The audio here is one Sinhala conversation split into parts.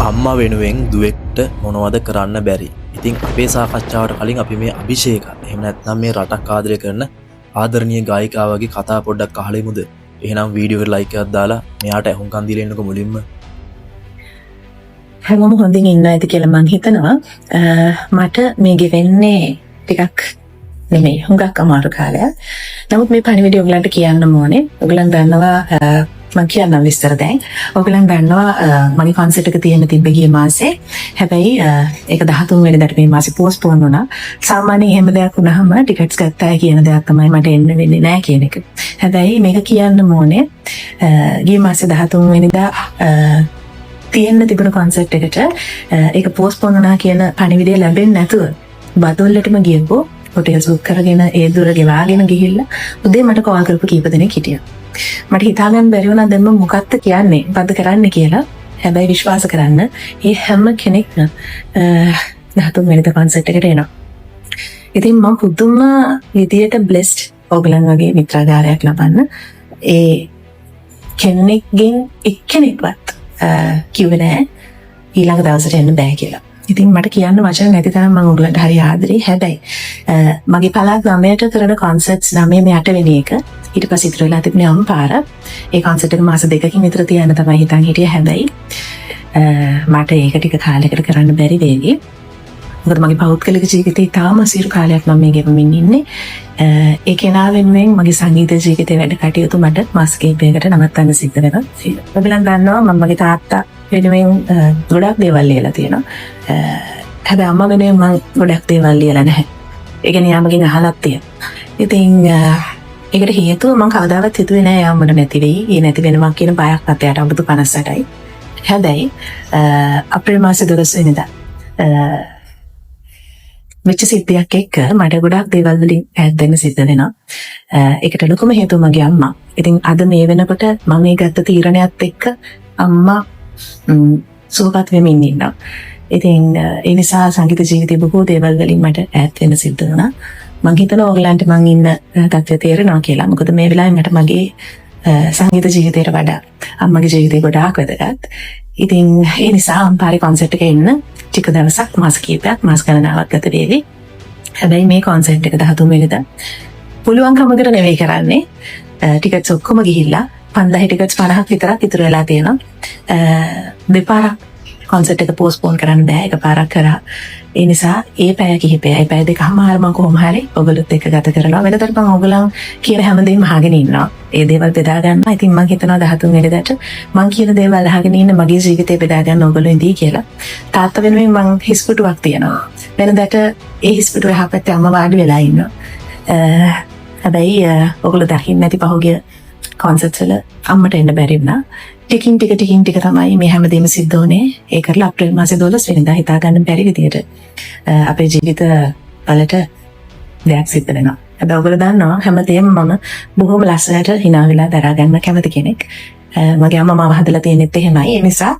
අම්මා වෙනුවෙන් දුවෙක්ට මොනවද කරන්න බැරි? ඉතින් අපේ සාකච්ඡාවට කලින් අපි මේ අභිෂේක, එහෙම නැත්නම් මේ රටක් ආදරය කරන ආදරණීය ගායිකාවගේ කතා පොඩ්ඩක් අහලා ඉමුද? එහෙනම් වීඩියෝ එකට ලයික් එකක් දාලා මෙයාට ඇහුම්කන් දීලා එන්නකෝ මුලින්ම. හැමෝම හොඳින් ඉන්න ඇති කියලා මං හිතනවා. මට මේ ගෙවෙන්නේ ටිකක් නෙමෙයි, හුඟක් අමාරු කාලයක්. නමුත් මේ පණිවිඩය ඔයගලන්ට කියන්න ඕනේ. ඔයගලන් දන්නවා, මං කියන්නම් විස්තර දැන්. ඔයගලන් දන්නවා, මගේ කොන්සර්ට් එක තියෙන්න තිබ්බ ගිය මාසේ. හැබැයි ඒක 13 වෙනිදාට මේ මාසේ පෝස්ට්පෝන් වුණා. සාමාන්‍යයෙන් එහෙම දෙයක් වුණාම ටිකට්ස් ගත්ත අය කියන දෙයක් තමයි මට එන්න වෙන්නේ නෑ කියන එක. හැබැයි මේක කියන්න ඕනේ. ගිය මාසේ 13 වෙනිදා තියෙන්න තිබුණ කොන්සර්ට් එකට ඒක පෝස්ට්පෝන් වුණා කියන පණිවිඩය ලැබෙන්නේ නැතුව බදුල්ලටම ගියපු, හොටෙල්ස් බුක් කරගෙන ඒ දුර ගෙවාගෙන ගිහිල්ලා උදේ මට කෝල් කරපු කීප දෙනෙක් හිටියා. මට හිතාගන්න බැරි වුණා දැන් මම මොකක්ද කියන්නේ, මොකද්ද කරන්න කියලා. හැබැයි විශ්වාස කරන්න, මේ හැම කෙනෙක්ම 13 වෙනිදා කොන්සර්ට් එකට එනවා. ඉතින් මම පුදුම විදියට බ්ලෙස්ඩ් ඕගලන් වගේ මිත්‍රාගාරයක් ලබන්න. ඒ කෙනෙක්ගෙන් එක්කෙනෙක්වත් කිව්වේ නෑ ඊළඟ දවසට එන්න බෑ කියලා. ඉතින් මට කියන්න වචන නැති තරම් මම ඔයගලන්ට හරි ආදරේ. හැබැයි මගේ පළාත් නවයට කරන කොන්සර්ට්ස් නවයේ මේ අටවෙනි එක. ඊට පස්සේ ඉතුරු වෙලා තිබුණේ අම්පාර. ඒ කොන්සර්ට් එක මාස 2කින් විතර තියන්න තමයි හිතන් හිටියේ. හැබැයි මට ඒක ටික කාලයකට කරන්න බැරි වේවි. මොකද මගේ පෞද්ගලික ජීවිතේ ඉතාම අසීරු කාලයක් මම මේ ගෙවමින් ඉන්නේ. ඒ කෙනා වෙනුවෙන් මගේ සංගීත ජීවිතේ වැඩ කටයුතු මට මාස කිහිපයකට නවත්තන්න සිද්ධ වෙනවා. ඔයගලන් දන්නවා මම මගේ තාත්තා වෙනුවෙන් ගොඩක් දේවල් ලියලා තියෙනවා. හැබැයි අම්මා වෙනුවෙන් මම ගොඩක් දේවල් ලියලා නැහැ. ඒ කියන්නේ යාමගෙන් අහලක් තියෙනවා. ඉතින් ඒකට හේතුව මම කවදාවත් හිතුවේ නෑ යා මට නැති වෙයි. ඒ නැති වෙනවා කියන බයක් නැත. යාට අවුරුදු 58යි. හැබැයි අප්‍රේල් මාසේ 12 වෙනිදා වෙච්ච සිද්ධියක් එක්ක මට ගොඩාක් දේවල් වලින් ඈත් වෙන්න සිද්ධ වෙනවා. ඒකට ලොකුම හේතුව මගේ අම්මා. ඉතින් අද මේ වෙනකොට මම මේ ගත්ත තීරණයත් එක්ක අම්මා සුවපත් වෙමින් ඉන්නවා. ඉතින් ඒ නිසා සංගීත ජීවිතේ බොහෝ දේවල් වලින් මට ඈත් වෙන්න සිද්ධ වුණා. මං හිතනවා ඔයගලන්ට මං ඉන්න තත්ත්වය තේරෙනවා කියලා. මොකද මේ වෙලාවේ මට මගේ සංගීත ජීවිතයට වඩා අම්මගේ ජීවිතේ ගොඩාක් වැදගත්. ඉතින් ඒ නිසා අම්පාරේ කොන්සර්ට් එක එන්න ටික දවසක්, මාස කීපයක්, මාස ගණනාවක් ගත වේවි. හැබැයි මේ කොන්සර්ට් එක 13 වෙනිදා පුළුවන්කමකට නෙවෙයි කරන්නේ. ටිකට්ස් ඔක්කොම ගිහිල්ලා 5000 ටිකට්ස් 50ක් විතරක් ඉතුරු වෙලා තියෙනවා. දෙපාරක් කොන්සර්ට් එක පෝස්ට්පෝන් කරන්න බෑ, එකපාරක් කරා. ඒ නිසා ඒ පැය කිහිපය, ඒ පැය දෙකමාර මම කොහොම හරි ඔයගොල්ලොත් එක්ක ගත කරනවා. වෙනදට මම ඔයගොල්ලන් කියන හැමදේම අහගෙන ඉන්නවා. ඒ දේවල් බෙදා ගන්නවා. ඉතින් මං හිතනවා 13 වෙනිදාට මං කියන දේවල් අහගෙන ඉන්න, මගේ ජීවිතේ බෙදා ගන්න ඔයගොල්ලෝ ඉඳී කියලා. තාත්තා වෙනුවෙන් මං හිස් පුටුවක් තියනවා. වෙනදට ඒ හිස් පුටුව එහා පැත්තේ අම්මා වාඩි වෙලා ඉන්නවා. හැබැයි ඔයගොල්ලෝ දකින්න නැති පහුගිය කොන්සර්ට්ස් වල අම්මට එන්න බැරි වුණා. ටිකින් ටික ටිකින් ටික තමයි මේ හැමදේම සිද්ධ වුණේ. ඒ කරලා අප්‍රේල් මාසේ 12 වෙනිදා හිතා ගන්න බැරි විදියට අපේ ජීවිත වලට දෙයක් සිද්ධ වෙනවා. හැබැයි ඔයගොල්ලෝ දන්නවා හැමදේම මම බොහොම ලස්සනට හිනා වෙලා දරා ගන්න කැමති කෙනෙක්. මගේ අම්මා මාව හදලා තියෙනෙත් එහෙමයි. ඒ නිසා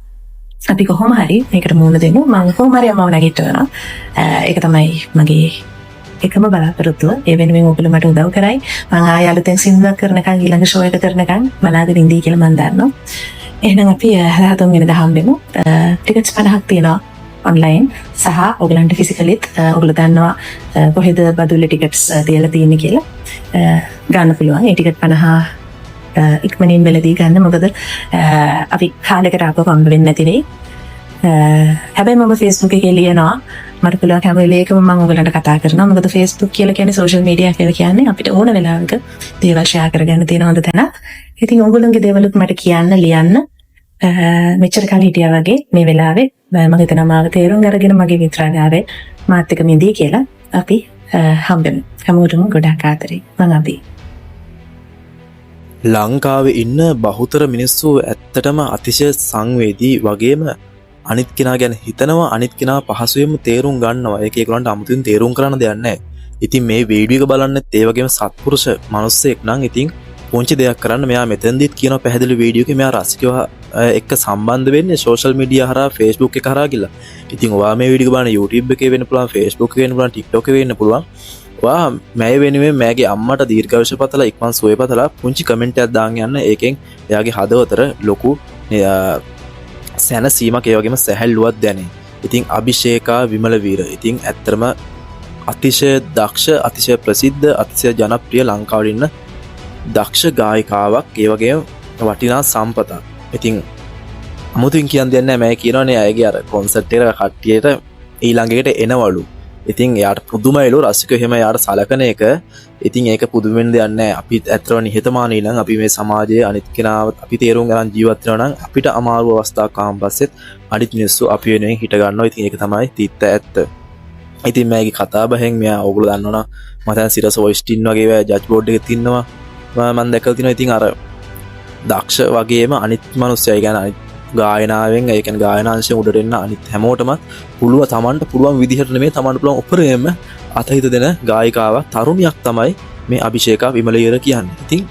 අපි කොහොම හරි මේකට මුහුණ දෙමු. මං කොහොම හරි අම්මව නැගිටවනවා. ඒක තමයි මගේ එකම බලාපොරොත්තුව. ඒ වෙනුවෙන් ඔයගොල්ලෝ මට උදව් කරයි. මං ආයෙ අලුතෙන් සින්දුවක් කරනකන්, ඊළඟ ෂෝ එක කරනකන් බලාගෙන ඉඳී කියලා මං දන්නවා. එහෙනම් අපි 13 වෙනිදා හම්බෙමු. ටිකට්ස් 50ක් තියෙනවා ඔන්ලයින් සහ ඔයගලන්ට ෆිසිකලිත්. ඔයගොල්ලෝ දන්නවා කොහෙද බදුල්ල ටිකට්ස් තියලා තියෙන්නේ කියලා. ගන්න පුළුවන්. ඒ ටිකට් 50 ඉක්මනින් වෙලදී ගන්න. මොකද අපි කාලෙකට ආපහු හම්බ වෙන්නේ නැති වෙයි. හැබැයි මම Facebook එකේ ලියනවා. මට පුළුවන් හැම වෙලේකම මම ඔයගලන්ට කතා කරනවා. මොකද Facebook කියලා කියන්නේ, සෝෂල් මීඩියා කියලා කියන්නේ අපිට ඕන වෙලාවක දේවල් ෂෙයා කරගන්න තියෙන හොඳ තැනක්. ඉතින් ඔයගොල්ලන්ගේ දේවලුත් මට කියන්න, ලියන්න. මෙච්චර කල් හිටියා වගේ මේ වෙලාවේ මම හිතනවා මාව තේරුම් අරගෙන මගේ මිත්‍රාගාරේ මාත් එක්ක මිදී කියලා. අපි හම්බෙමු. හැමෝටම ගොඩාක් ආදරේ. මං අපි ලංකාවේ ඉන්න බහුතර මිනිස්සු ඇත්තටම අතිශය සංවේදී වගේම අනිත් කෙනා ගැන හිතනවා, අනිත් කෙනා පහසුවෙන්ම තේරුම් ගන්නවා. ඒක ඒගොල්ලන්ට අමුතුවෙන් තේරුම් කරන්න දෙයක් නැහැ. ඉතින් මේ වීඩියෝ එක බලන්නෙත් ඒ වගේම සත්පුරුෂ මිනිස්සෙක් නම් ඉතින් පුංචි දෙයක් කරන්න. මෙයා මෙතෙන්දිත් කියන පැහැදිලි වීඩියෝ එකේ මෙයා රසිකයෝ එක්ක සම්බන්ධ වෙන්නේ සෝෂල් මීඩියා හරහා, Facebook එක හරහා කියලා. ඉතින් ඔයා මේ වීඩියෝ බලන්න YouTube එකේ වෙන්න පුළුවන්, Facebook එකේ වෙන්න පුළුවන්, TikTok එකේ වෙන්න පුළුවන්. ඔයා මැය වෙනුවෙන්, මෑගේ අම්මට දීර්ඝායුෂ පතලා, ඉක්මන් සුවය පතලා පුංචි කමෙන්ට් එකක් දාන් යන්න. ඒකෙන් එයාගේ හදවතට ලොකු සැනසීමක්, ඒ වගේම සැහැල්ලුවක් දැනේ. ඉතින් අභිෂේකා විමලවීර ඉතින් ඇත්තටම අතිශය දක්ෂ, අතිශය ප්‍රසිද්ධ, අතිශය ජනප්‍රිය ලංකාවේ ඉන්න දක්ෂ ගායිකාවක්, ඒ වගේම වටිනා සම්පතක්. ඉතින් අමුතුවෙන් කියන්න දෙයක් නෑ. මම කියනවනේ අයගේ අර කොන්සර්ට් එකට කට්ටියට ඊළඟ එකට එනවලු. ඉතින් එයාට පුදුමයිලු රසිකයෝ එහෙම එයාට සලකන එක. ඉතින් ඒක පුදුම වෙන්න දෙයක් නෑ. අපි ඇත්තටම නිහතමානී නම්, අපි මේ සමාජයේ අනිත් කෙනාව අපි තේරුම් ගන්න ජීවත් වෙනවා නම්, අපිට අමාරු අවස්ථාවක් ආවන් පස්සෙත් අනිත් මිනිස්සු අපි වෙනුවෙන් හිට ගන්නවා. ඉතින් ඒක තමයි තිත්ත ඇත්ත. ඉතින් මෑගේ කතා බහෙන් මෙයා ඔයගොල්ලෝ දන්නවනම් මම දැන් සිරස වොයිස් ටීම් වගේ ඒවා ජජ් බෝඩ් එකේ තින්නවා මම දැකලා තිනවා. ඉතින් අර දක්ෂ වගේම අනිත් මනුස්සයා, ඒ කියන්නේ අනිත් ගායනාවෙන්, ඒ කියන්නේ ගායනාංශයෙන් උඩට එන්න අනිත් හැමෝටම පුළුවන් තමන්ට පුළුවන් විදිහට නෙමෙයි, තමන්ට පුළුවන් උපරිමයෙන්ම අතහිත දෙන ගායිකාවක්, තරුණියක් තමයි මේ අභිෂේකා විමලවීර කියන්නේ. ඉතින්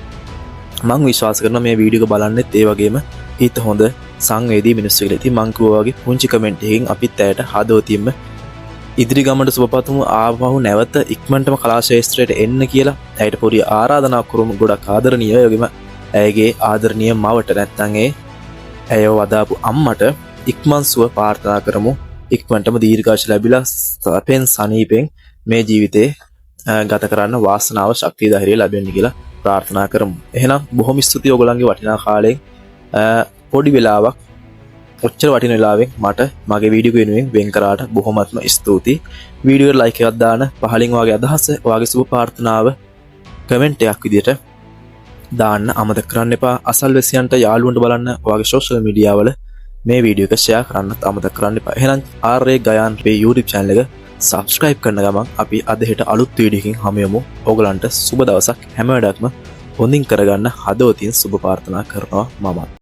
මං විශ්වාස කරනවා මේ වීඩියෝ එක බලන්නෙත් ඒ වගේම හිත හොඳ සංවේදී මිනිස්සු කියලා. ඉතින් මං කිව්වා වගේ පුංචි කමෙන්ට් එකකින් අපිත් ඇයට හදවතින්ම ඉදිරි ගමනට සුබ පතමු. ආපහු නැවත ඉක්මනටම කලා ක්ෂේත්‍රයට එන්න කියලා ඇයට පොඩි ආරාධනාවක් කරමු. ගොඩක් ආදරණීය, ඒ වගේම ඇයගේ ආදරණීය මවට, නැත්නම් ඒ ඇයව වදාපු අම්මට ඉක්මන් සුව ප්‍රාර්ථනා කරමු. ඉක්මනටම දීර්ඝායුෂ ලැබිලා සැපෙන් සනීපෙන් මේ ජීවිතේ ගත කරන්න වාසනාව, ශක්තිය, ධෛර්යය ලැබෙන්න කියලා ප්‍රාර්ථනා කරමු. එහෙනම් බොහොම ස්තුතියි ඔයගොල්ලන්ගේ වටිනා කාලයෙන් පොඩි වෙලාවක්, ඔච්චර වටින වෙලාවෙන් මට මගේ වීඩියෝ වෙනුවෙන් වෙන් කරාට බොහොමත්ම ස්තුතියි. වීඩියෝ එකට ලයික් එකක් දාන්න, පහලින් ඔයාගේ අදහස, ඔයාගේ සුබ ප්‍රාර්ථනාව කමෙන්ට් එකක් විදියට දාන්න අමතක කරන්න එපා. අසල්වැසියන්ට, යාළුවන්ට බලන්න ඔයාගේ සෝෂල් මීඩියා වල මේ වීඩියෝ එක ෂෙයා කරන්නත් අමතක කරන්න එපා. එහෙනම් ආර් ගයාන් අපේ YouTube channel එක subscribe කරන ගමන් අපි අද හෙට අලුත් වීඩියෝ එකකින් හමු වෙමු. ඔයගලන්ට සුබ දවසක්. හැම වැඩක්ම හොඳින් කරගන්න හදවතින් සුබ ප්‍රාර්ථනා කරනවා මමත්.